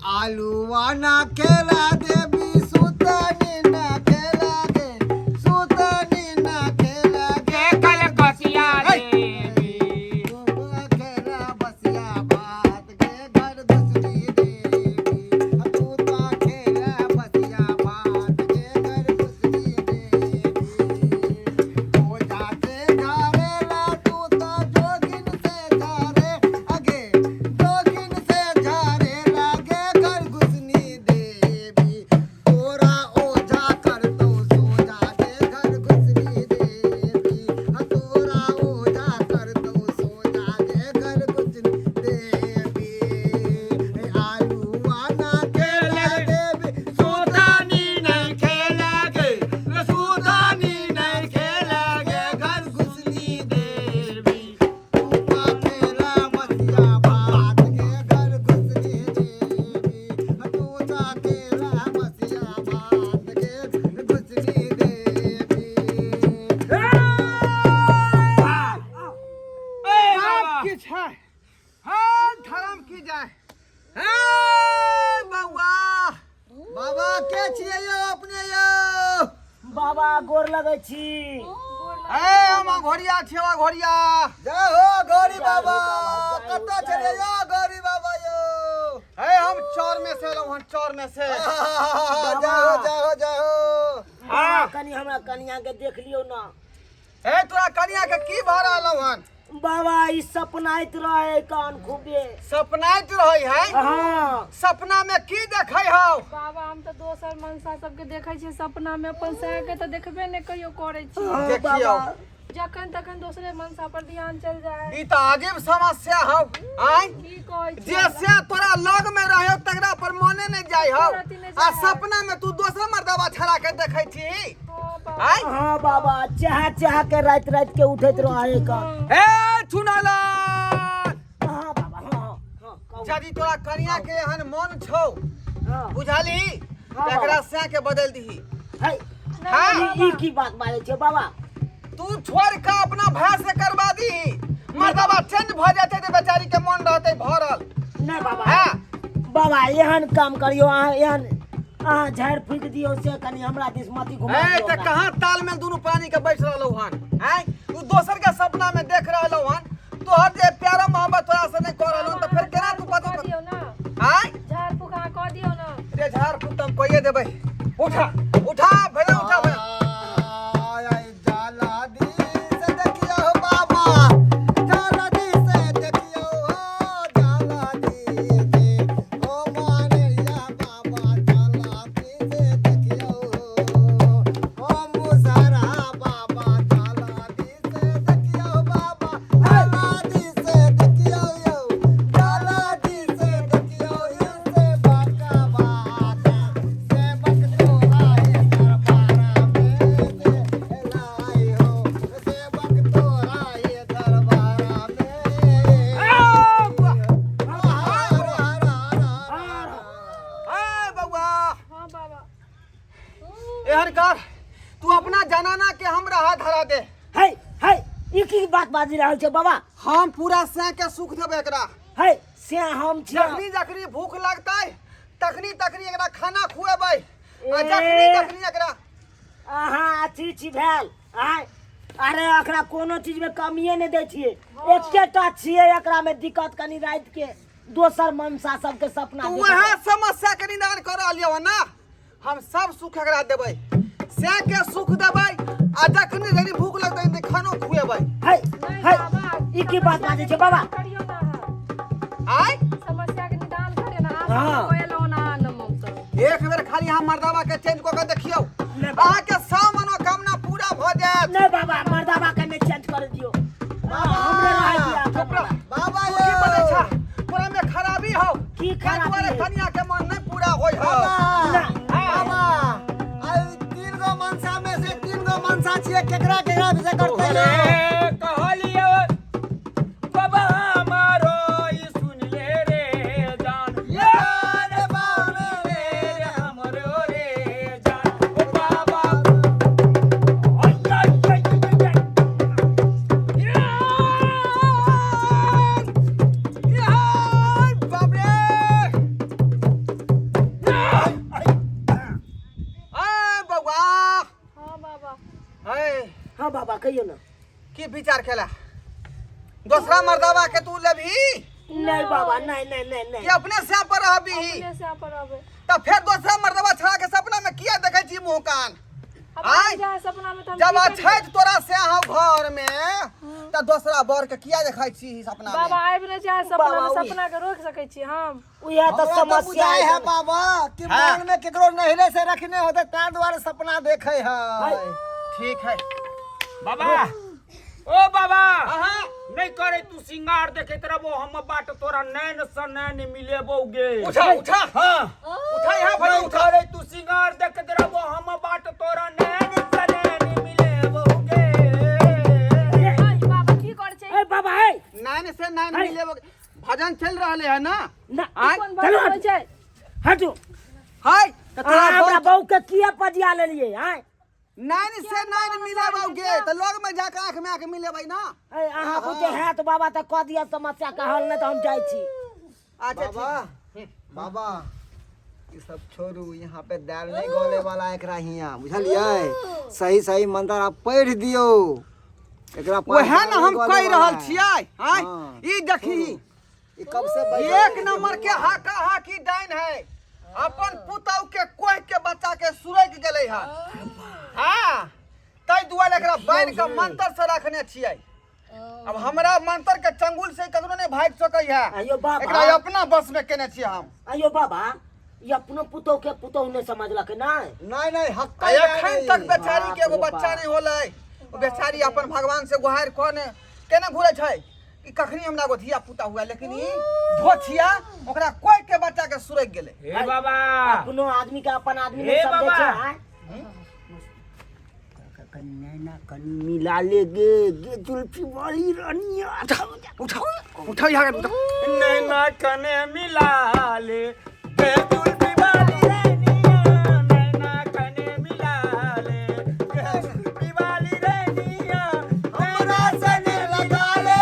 आलूआ ना खेला देवी सुतनी ना खेला गे सुतनी ना खेला गे के कलकतिया देवी खेला बसिया भात गे घर घुसनी देवी तू तो खेला बसिया भात गे घर घुसनी देवी ओ जाते झारेला तू तो जोगिन से झारे अगे जोगिन से झारे लागे घर घुसनी देवी तोरा ओझा कर तो सो जागे घर घुसनी देवी तोरा ओझा कर तो सो जागे घर घुसनी देवी आलू आना खेला देवी सुतानी नहीं खेला गे सुतानी नहीं खेला गे घर घुसनी देवी तूपा खेला मसिया भात गे घर घुसनी देवी तूता खेला मसिया भात गे घर घुसनी देवी। ए बाबा की छै हाँ धर्म की जाय हे बौआ। बाबा के छियै यौ अपने यौ? बाबा गोर लगै छी। ए हम घोड़िया छियै घोड़िया। जय हो गौरी बाबा। कतऽ छलियै यौ गौरी बाबा यौ? ए हम चौर में से एलहुँ हन, चौर में से। जय हो जय हो जय हो। बाबा कनि हमरा कनिया के देख लियौ ना। ए तोरा कनिया के की भऽ रहलौ हन? बाबा ई सपनाइत रहे कान खूबे। सपनाइत रहै है? हाँ। सपना में की देखै हौ? बाबा हम तऽ दोसर मनसा सबके देखै छियै सपना में, अपन सैह के तऽ देखबे नहि कहियो करै छी। देखियौ जखन तखन दोसरे मनसा पर ध्यान चल जाए। ई तऽ अजीब समस्या हौ। आँय की कहै छी? जे से तोरा लग में रहे तकरा पर मने नहीं जाय हौ, रति नहि आ जाय। सपना में तू दोसर मर्दबा छड़ा के देखै छी। हाँ बाबा। आँय हाँ बाबा, चाह चाह के राति राति के उठैत रहे कान। ए चुनालाल। हाँ बाबा, हाँ हाँ कहू। यदि तोरा कनिया के एहन मन छौ, हाँ बुझलही, हाँ एकरा बाबा। सै के बदल दही। है हाँ। ई की बात बाजै छै बाबा? तू छोड़ के अपना भाय से करवा दही, मर्दबा चेंज भऽ जेतै तऽ बेचारी के मन रहतै भरल। नहि बाबा। हाँ। बाबा एहन काम करियौ अहाँ, एहन अहाँ झाड़ि फूकि दियौ से कनि हमरा दिस मति घुमा ए दियौ तऽ हमरा। कहाँ तालमेल दुनू प्राणी के बैठ रहलौ हन? आँय तू दोसर के सपना में देख रहलौ हन, तोहर जे प्यारा मोहब्बत तोरा से नहीं कर रहलौ तऽ फेर केना तू कऽ पति दियौ ना। आँय झाड़ फूक अहाँ कऽ दियौ ना। रे झाड़ फूक तऽ हम कहिए देबै। उठा उठा भैया उठा भैया। आय जाला दी से देखियौ बाबा, जाला दी से देखियौ हो, जाला दी से ओ मानेरिया बाबा, जाला दी से देखियौ हो, ओ मुसरा बाबा, जाला दी से देखियौ बाबा, जाला दी से देखियौ यौ, जाला दी से देखियौ यौ, से बाका बाका सेवक तोरा हे दरबारा में से एलाई हो, सेवक तोरा हे दरबारा में। हर हर हर हर। ए बौआ। हाँ बाबा। एहन कर तू अपना जनाना के हमरा हाथ धरा दे। है है ई की बात बाजि रहल छै बाबा? हम पूरा सै के सुख देबै एकरा। है से हम छी। जखनी जखनी भूख लगतै तखनी तखनी एकरा खाना खुएबै, आ ए। जखनी जखनी एकरा अहाँ अथी छी भेल आँय? अरे एकरा कोनो चीज में कमिए नहि दै छियै, एकेटा छियै एकरा में दिक्कत कनि राति के दोसर मनसा सबके सपना तू देखै। वएह समस्या के निदान कर रहलियौ हन ना, हम सब सुख एकरा देबै, सै के सुख देबै, आ जखनी जखनी भूख लगतै तऽ खानो खुएबै। है नहि है बाबा, ई की बात बाजै छै बाबा? करियौ ना अहाँ। आँय समस्या के निदान करियौ ना। अहाँ हाँ। सब एलहुँ ना हम सब। एक बेर खाली अहाँ मर्दाबा के चेंज कऽ के देखियौ, नहि बाबा। अहाँ के सब मनोकामना पूरा भऽ जायत। नहि बाबा, मर्दाबा के नहि चेंज कर दियौ, हमरे रहै दिअ। चुप रह। बाबा तू की यौ। बजै छह? तोरा में खराबी हौ। की ताहि खराबी दुआरे है? कनिया के मन नहि पूरा होइ हौ। बाबा ना। बाबा, आइ तीन गो मनसा में से तीन गो मनसा छियै, केकरा केकरा विषय करतै यौ? तोहरे कहलियो बाबा हमारो ई सुन ले रे जान, ये रे बाबा रे हमरो रे जान, ओ बाबा। दोसरा मर्दावा के तू लेबही? नहीं बाबा, नहीं नहीं नहीं नहीं। कि अपने से पर रहबी? अपने से पर रहबै। तऽ फेर दोसरा मर्दावा छड़ा के सपना में किया देखै छी मुँह कान? अब आय। आबि जाइ सपना में तऽ हम जब की करियै? अछैत तोरा से अहाँ घर में तऽ दोसरा बर के किया देखै छी सपना में? बाबा आबि नहि जाइ सपना में, बाबा, सपना के रोकि सकै छी हम? उएह तऽ हमरा तऽ समस्या बुझाइ है है बाबा कि हाँ। मन में केकरो नहिले से रखने होते, ताहि दुआरे सपना देखे है। ठीक है। बाबा, ओ बाबा। अहाँ नहीं करे तू सिंगार देखैत रहबो, हम बाट तोरा नैन से नैन मिलेबौ गे। उठा उठा। हाँ। उठा यहाँ भैया, नहीं उठा। करे तू सिंगार देखैत रहबो, हम बाट तोरा नैन से नैन मिलेबौ गे। ऐ बाबा, की करै छै? ए बाबा, ए। नैन से नैन अरे। मिलेबो, भजन चल रहले है ना? ना। आय। कोन चलो। भजन होइ छै? हटू। हाय, तऽ तोरा अहाँ हमरा बहू बहू के किया पजिया लेलियै आय? नैन से नैन मिलेबौ गे तऽ लग में जाके आँख में आँख मिलेबै ना। ए, अहाँ बुते हैत बाबा तऽ कऽ दिअ समस्या के हल, नहि तऽ हम जाइ छी। अच्छा। बाबा, बाबा, ई सब छोड़ू, यहाँ पे दाल नहीं गले वाला एकरा हियाँ, बुझलियै? सही सही मंत्र आप पढ़ि दियौ एकरा पास। वएह दालि ने हम नहीं गले कहि वाला रहल है। छियै आँय। हाँ। ई देखी। ई कब से बैठल एक है? नंबर के हाका हाकी डाइन है, अपन पुतौ के कोह के बच्चा के सुरक गेलै हन। हाँ, ताहि दुआरे एकरा बान्हि के मंत्र से रखने छियै। अब हमरा मंत्र के चंगुल से ककरो नहीं भागि सकै है। आइयो बाबा। एकरा अपना बस में केने छियै हम। आइयो बाबा, ई अपनो पुतोह के पुतोह नहि समझलक नहि? नहीं नहीं, हक्का आ एखन तक बेचारी के एगो बाप रे बच्चा बाप। नहीं होलै। ओ बेचारी अपन भगवान से गुहारि कने केना घुरै छै कि कखनी हमरा एगो धिया पुता हुआ, लेकिन ई धोछिया ओकरा कोइ के बच्चा के सुरक गेलै। हे बाबा। अपनो आदमी के अपन आदमी हे नहि समझै बाबा। छै आँय? कनी नैना कनी मिला ले गे, गे जुल्फी वाली रानिया। उठाओ उठाओ, यहाँ के उठाओ। नैना कने मिला ले गे जुल्फी वाली रानिया, नैना कने मिला ले गे जुल्फी वाली रानिया, हमरा से दिल लगा ले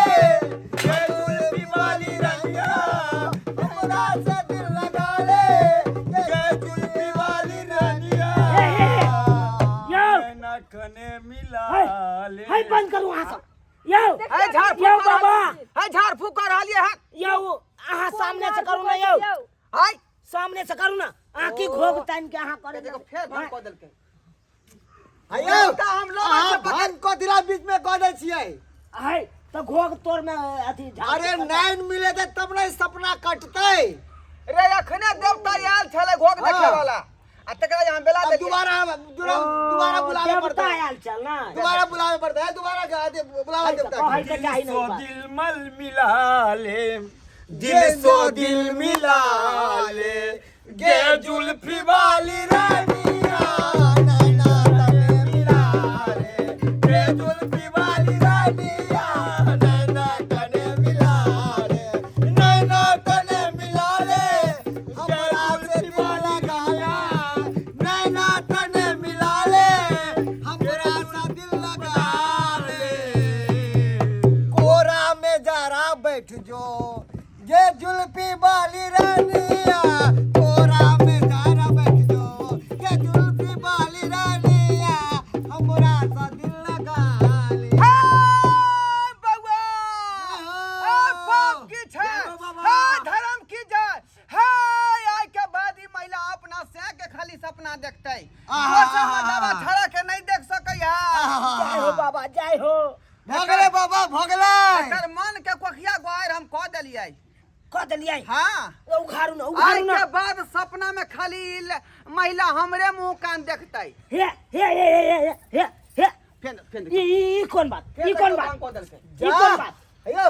गे जुल्फी वाली रानिया, हमरा से दिल लगा ले गे जुल्फी वाली रानिया, हे, हे, हे। यौ। नैना कने मिला ले। है, बंद करू अहाँ सब यौ। है झाड़ यौ फूक कर बाबा। है झाड़ फूक कर रहलियै हन। यौ, अहाँ सामने से करू ना यौ। हाय। सामने से करू ना अहाँ, की घोघ तानि के अहाँ करे? देखो, फेर भंग कऽ देलकै। आइयो। तऽ हम लोग अहाँ से पकड़- भांग कऽ दिला बीच में कऽ दै छियै। है तऽ घोघ तोड़ में अथी झाड़। अरे, नैन मिले तऽ तब ने सपना कटतै। रे, अखने देवता आयल छलै घोघ देखे वाला आ तकरा यहाँ बेला अब देलियै। दोबारा दोबारा बुलावे देवता पड़तै। आयल छल ना? दोबारा बुलावे पड़तै, दोबारा बुलावे देवता कहै के। के चाही दिल नहीं सो बात। दिल मल मिला ले, दिल सो दिल मिला ले गे जुल्फी वाली रानिया, नैना तने मिला ले गे जुल्फी वाली रानिया, नैना तने मिला रे, नैना तने मिला रे, हमरा से दिल लगा ले, नैना तने मिला ले, हमरा से दिल लगा ले, कोरा में जरा बैठ जो ये जुल्फी वाली रानिया, कोरा में जरा बैठ जो ये जुल्फी वाली रानिया, हमरा से दिल लगा ले। हे बउआ, हे पाप की छै, हे धर्म की जय हे। आइ के बाद ई महिला अपना से के खाली सपना देखतै, दोसर मर्दाबा छड़ा के नहीं देख सकै है। जय हो बाबा, जय हो। भऽ गेलै बाबा, भऽ गेलै। एकर मन के कोखिया ग्वार हम कऽ देलियै। कऽ देलियै? हाँ। उघारू ना, आइ उघारू ना। के बाद सपना में खाली ई महिला हमरे मुंह कान देखतै। हे हे हे हे हे हे हे। फेन फेन। ई ई ई कोन बात? ई कोन बात? कऽ देलकै। ई कोन बात? हेयौ।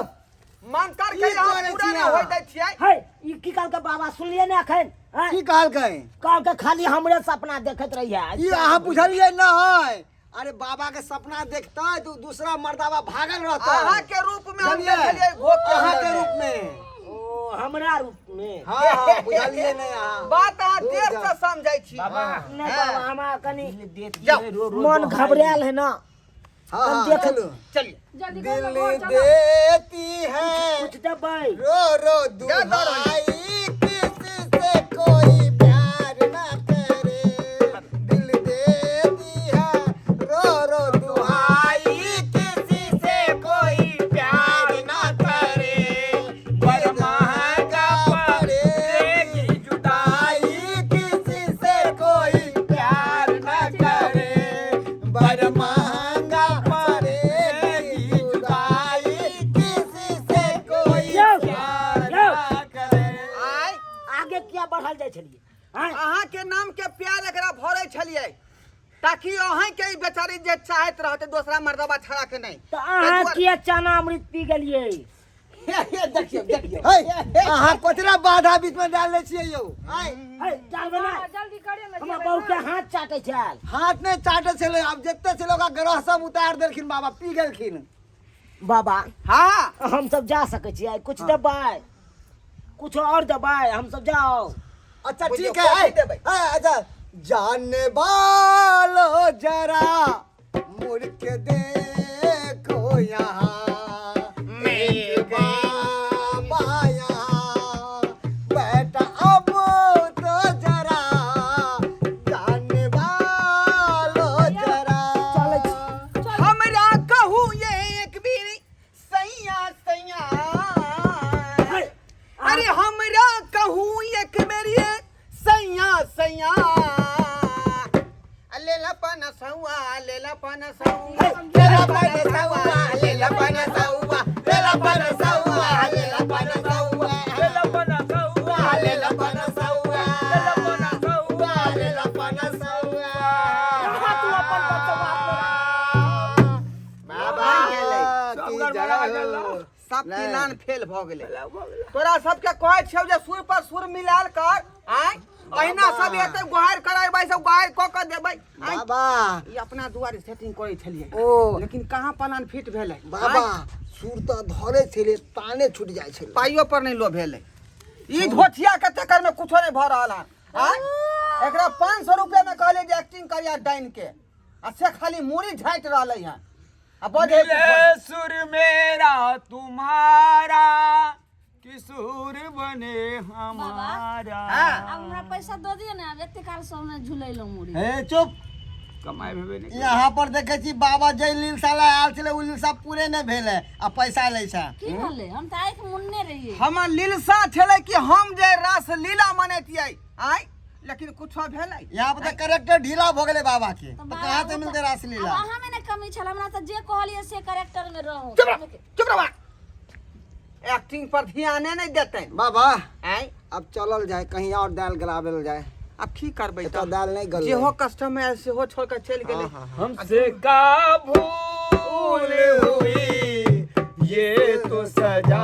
मंत्र की के यहाँ करै पूरा छी नहि अहाँ? होय दै छियै। है, ई की कहलकै बाबा, सुनलियै ने एखन हैं? की कहलकै? कहलकै खाली हमरे सपना देखैत रहिए। ई अहाँ बुझलियै नहि? अरे, बाबा के सपना देखतै तऽ दूसरा मर्दाबा भागल रहतै। अहाँ के रूप में हम बुझलियै? देखलियै घोप के अहाँ के अंदर में। रूप में। ओ, हमरा रूप में? हाँ हाँ, बुझलियै नहि अहाँ। बात अहाँ दूर देर जाउ। से समझै छी। बाबा। नहि बाबा, हमरा कनि जाउ। मन घबरायल है ना। हाँ हाँ। देख- चलू। चलिए। जल्दी दिल घर में घर चलो। देती है कुछ देबै? रो रो जा दौड़। दुहाई, किसी से कोई प्यार न करे, दिल देती है रो रो दुहाई, किसी से कोई प्यार न करे। बढ़ल जाइ छलियै आँय? अहाँ के नाम के प्यार एकरा भरे छलियै ताकि अहाँ के ई बेचारी जे चाहैत रहते दोसरा मर्दबा छड़ा के नहीं तऽ अहाँ किया चना अमृत पी गेलियै देखियौ देखियौ है अहाँ कोतरा बाधा बीच में डाल दै छियै यौ आय है डालबै बाबा नहि जल्दी करियौ ने हमर जेबै बहू के ना। हाथ चाटै छल हाथ नहि चाटे छलै आब जते छलै ओकरा ग्रह सब उतार देलखिन बाबा पी गेलखिन बाबा हाँ हम सब जा सकै छियै कुछ देबै कुछ और देबै हम सब जाओ अच्छा बुझियौ, ठीक है कॉफी देबै। अच्छा जानने वालो जरा मुड़ के देखो यहाँ एक बाबा यहाँ बैठा अब तो जरा जानने वालो जरा चलै छी। हमरा कहू ये एक बेर सैया सैया है, अरे हमरा कहू एक बेर ये सैया सैया लेला पन सौआ लेला पन सौआ लेला पन सौआ लेला पन सौआ लेला पन सौआ लेला पन सौआ लेला पन सौआ लेला पन सौआ लेला पन सौआ लेला पन सौआ रहा तू अपन बचवा अपना। बाबा गेलै। सब गड़बड़ा गेल। सब नहि। प्लान फेल भऽ गेलै तोरा सबके कहै छियौ जे सुर पर सुर मिलाल कर आँय अहिना सब एते गोहार करेबै सब गोहार कऽ कऽ देबै आँय बाबा ई अपना दुआरे सेटिंग करै छलियै ओ। लेकिन कहाँ प्लान फिट भेलै बाबा आँय? सुर तऽ धरे छलै ताने छूट जाइ छलै पाइयो पर नहि लो भेलै ई धोथिया के चक्कर में कुछो नहीं भऽ रहल हन आँय? एकरा 500 रुपया में कहले जे एक्टिंग करिया डाइन के आ से खाली मूड़ी झाँटि रहलै हन आ बजै मिले सुर मेरा तुम्हारा कि सुर बने हमारा हाँ। आब हमरा पैसा दऽ दिअ ने आब एते काल से हमे झुलेलहुँ मुड़ी हे चुप कमाइ भेबे नहि यहाँ पर देखे छी बाबा जै लीलसा ला आयल छलै ओ लीलसा पूरे नहि भेलै आ पैसा लै छै की भेलै हम तऽ आँखि मुनने रहियै हमर लीलसा छलै कि हम जे रास लीला मनैतियै आँय लेकिन कुछो भेलै यहाँ पर तऽ करेक्टर ढीला भऽ गेलै बाबा के तऽ तऽ बाबा, कहाँ ओ से तऽ- मिलतै रासलीला आब अहाँमे ने कमी छल हमरा तऽ जे कहलियै से करेक्टर मे रहू चुप रह चुप रह एक्टिंग पर ध्याने नहि देतै बाबा आँय अब चलल जाए कहीं और दाल गलाबल जाए आब की करबै एतऽ दाल नहि गललै। जेहो कस्टमर आयल सेहो छोड़ कऽ चलि गेलै हमसे का भूल हुई ये तो सजा